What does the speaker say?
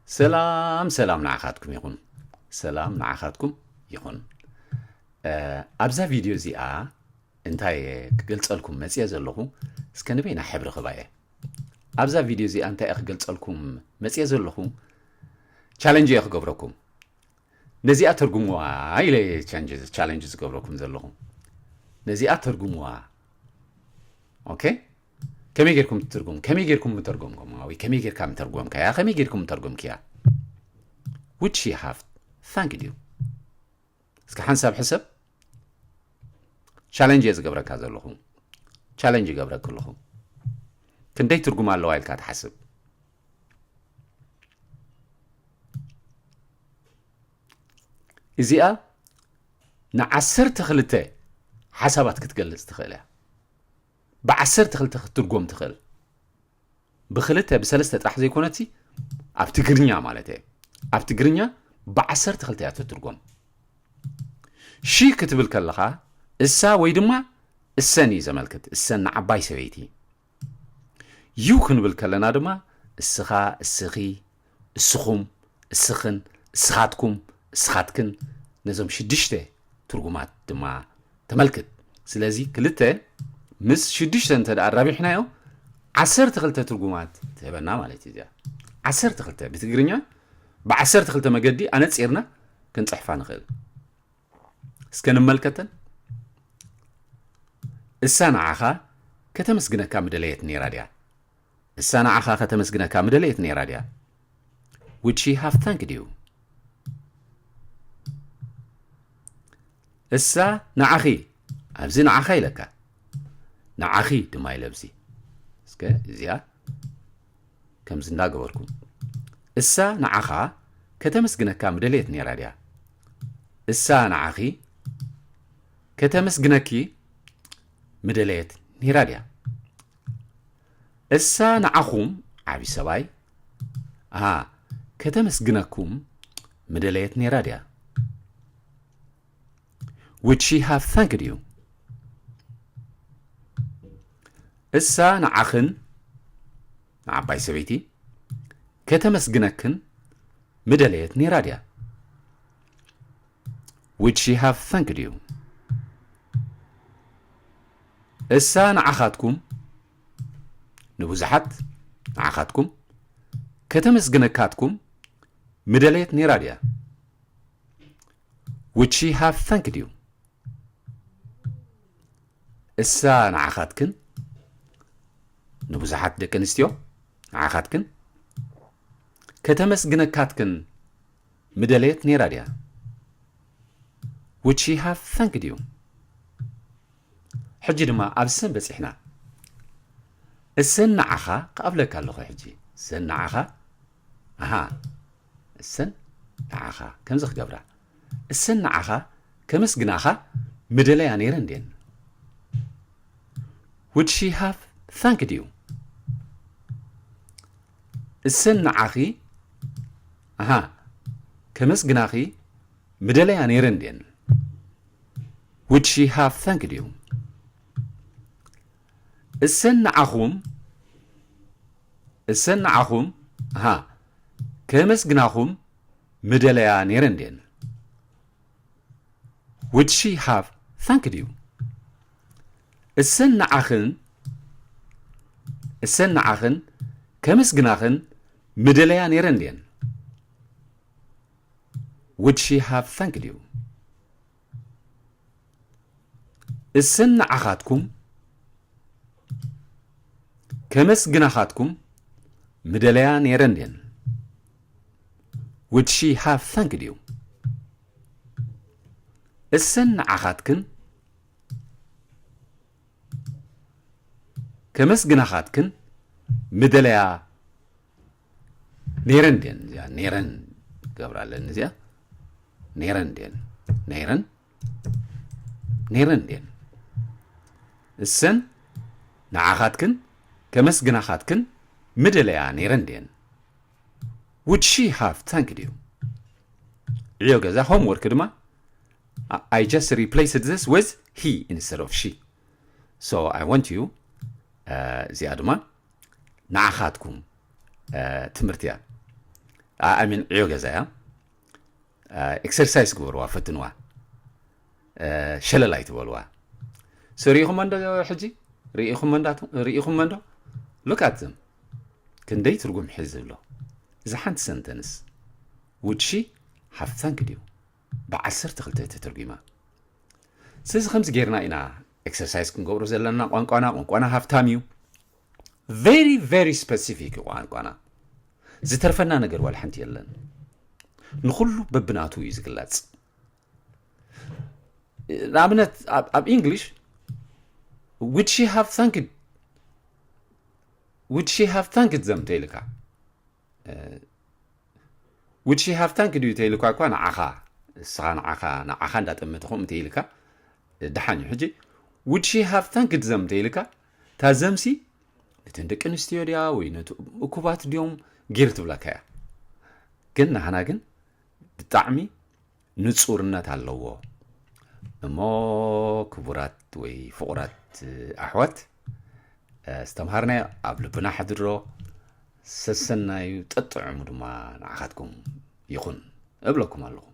ሰላም ሰላም ንዓኻትኩም ይኹን። ሰላም ንዓኻትኩም ይኹን። ኣብዛ ቪድዮ እዚኣ እንታይ ክገልጸልኩም መጽየ ዘለኹ፣ እስከ ንበይና ሕብሪ ክባየ። ኣብዛ ቪድዮ እዚኣ እንታይ ክገልጸልኩም መጽየ ዘለኹ፣ ቻለንጅ እየ ክገብረኩም። ነዚኣ ተርጉምዋ ኢለ ቻለንጅ ዝገብረኩም ዘለኹ። ነዚኣ ተርጉምዋ። ኦኬ? ከመይ ጌርኩም ትትርጉም? ከመይ ጌርኩም ምተርጎምኩም? ወይ ከመይ ጌርካ ምተርጎምካያ? ከመይ ጌርኩም ምተርጎምክያ? Would she have thanked you? እስከ ሓንሳብ ሕሰብ። ቻለንጅ እየ ዝገብረካ ዘለኹ። ቻለንጅ ይገብረክ ኣለኹ። ክንደይ ትርጉም ኣለዋ ኢልካ ትሓስብ? እዚኣ ንዓሰርተ ክልተ ሓሳባት ክትገልጽ ትኽእል እያ። ብዓሰርተ ክልተ ክትትርጎም ትኽእል። ብክልተ ብሰለስተ ጥራሕ ዘይኮነትሲ ኣብ ትግርኛ ማለት እየ። ኣብ ትግርኛ ብዓሰርተ ክልተ እያ ትትርጎም። ሺ ክትብል ከለኻ እሳ ወይ ድማ እሰን እዩ ዘመልክት። እሰን ንዓባይ ሰበይቲ። ዩ ክንብል ከለና ድማ እስኻ፣ እስኺ፣ እስኹም፣ እስኽን፣ እስኻትኩም፣ እስኻትክን፣ ነዞም ሽዱሽተ ትርጉማት ድማ ተመልክት። ስለዚ ክልተ ምስ ሽዱሽተ እንተ ደኣ ኣራቢሕናዮ ዓሰርተ ክልተ ትርጉማት ትህበና ማለት እዩ። እዚኣ ዓሰርተ ክልተ ብትግርኛ ብዓሰርተ ክልተ መገዲ ኣነጺርና ክንጽሕፋ ንኽእል። እስከ ንመልከተን። እሳ ንዓኻ ከተመስግነካ ምደለየት ነይራ ድያ? እሳ ንዓኻ ከተመስግነካ ምደለየት ነይራ ድያ? Would she have thanked you? እሳ ንዓኺ፣ ኣብዚ ንዓኻ ኢለካ፣ ንዓኺ ድማ ኢለ ኣብዚ። እስከ እዚኣ ከምዚ እንዳገበርኩ፣ እሳ ንዓኻ ከተመስግነካ ምደለየት ነይራ ድያ? እሳ ንዓኺ ከተመስግነኪ ምደለየት ነይራ ድያ? እሳ ንዓኹም ዓቢ ሰብኣይ፣ ኣሃ፣ ከተመስግነኩም ምደለየት ነይራ ድያ? Would she have thanked you? እሳ ንዓኽን፣ ንዓባይ ሰበይቲ፣ ከተመስግነክን ምደለየት ነይራ ድያ? Would she have thanked you? እሳ ንዓኻትኩም፣ ንብዙሓት ንዓኻትኩም፣ ከተመስግነካትኩም ምደለየት ነይራ ድያ? Would she have thanked you? እሳ ንዓኻትክን፣ ንብዙሓት ደቂ ኣንስትዮ፣ ንዓኻትክን፣ ከተመስግነካትክን ምደለየት ነይራ ድያ? Would she have thanked you? ሕጂ ድማ ኣብ ሰን በጺሕና። እሰን ንዓኻ ክኣብለካ ኣለኹ ሕጂ። እሰን ንዓኻ፣ ኣሃ፣ እሰን ንዓኻ ከምዚ ክገብራ። እሰን ንዓኻ ከመስግናኻ ምደለያ ነይረ እንድየን። Would she have thanked you? እሰን ንዓኺ፣ ኣሃ፣ ከመስግናኺ ምደለያ ነይረ እንድየን። Would she have thanked you? እሰን ንዓኹም፣ እሰን ንዓኹም፣ ኣሃ፣ ከመስግናኹም ምደለያ ነይረ እንድየን። Would she have thanked you? እሰን ንዓኽን፣ እሰን ንዓኽን ከመስግናኽን ምደለያ ነይረ እንድየን። Would she have thanked you? እሰን ንዓኻትኩም ከመስግናኻትኩም ምደለያ ነይረ እንድየን። Would she have thanked you? እሰን ንዓኻትክን ከመስግናኻትክን ምደለያ ነይረ እንድየን። እዚኣ ነይረን ገብራ ኣለኒ። እዚኣ ነይረ እንድየን። ነይረን፣ ነይረ እንድየን። እሰን ንዓኻትክን ከመስግናኻትክን ምደለያ ነይረ እንድየን። Would she have thanked you? ዕዮ ገዛ፣ ሆምወርክ ድማ፣ I- I just replaced this with he instead of she. So I want you, uh, እዚኣ ድማ ንዓኻትኩም፣ uh, ትምህርቲ እያ። ኣሚን ዕዮ ገዛ እያ። ኤክሰርሳይዝ ግበርዋ፣ ፈትንዋ፣ ሸለል ኣይትበልዋ። ሰሪእኹሞ እንዶ ሕጂ ርኢኹሞ እንዶ ሉካትም ክንደይ ትርጉም ሒዝ ኣሎ። እዚ ሓንቲ ሰንተንስ ውድሺ ሃፍታንክ ድዩ ብዓሰርተ ክልተ ተተርጉማ። ስለዚ ከምዚ ጌርና ኢና ኤክሰርሳይዝ ክንገብሮ ዘለና። ቋንቋና ቋንቋና ሃፍታም እዩ። ቨሪ ቨሪ ስፐሲፊክ እዩ ቋንቋና። ዝተርፈና ነገር ዋላ ሓንቲ የለን። ንኹሉ በብናቱ እዩ ዝግለጽ። ንኣብነት ኣብ ኢንግሊሽ ውድ ሺ ሃቭ ታንክድ ውድ ሺ ሃቭ ታንክድ ዘም ተይልካ ውድ ሺ ሃቭ ታንክድ እዩ ተይልካ እኳ ንዓኻ እስኻ ንዓኻ ንዓኻ እንዳጠመትኹም ተይልካ ደሓን እዩ። ሕጂ ውድ ሺ ሃቭ ታንክድ ዘም ተይልካ እታ ዘምሲ ነተን ደቂ ኣንስትዮ ድያ ወይ ነቲ እኩባት ድዮም ጌር ትብለካ እያ። ግን ንሃና ግን ብጣዕሚ ንጹርነት ኣለዎ። እሞ ክቡራት ወይ ፍቑራት ኣሕዋት ዝተምሃርናዮ ኣብ ልብና ሓድሮ ሰሰናዩ ጠጥዕሙ ድማ ንዓኻትኩም ይኹን እብለኩም ኣለኹ።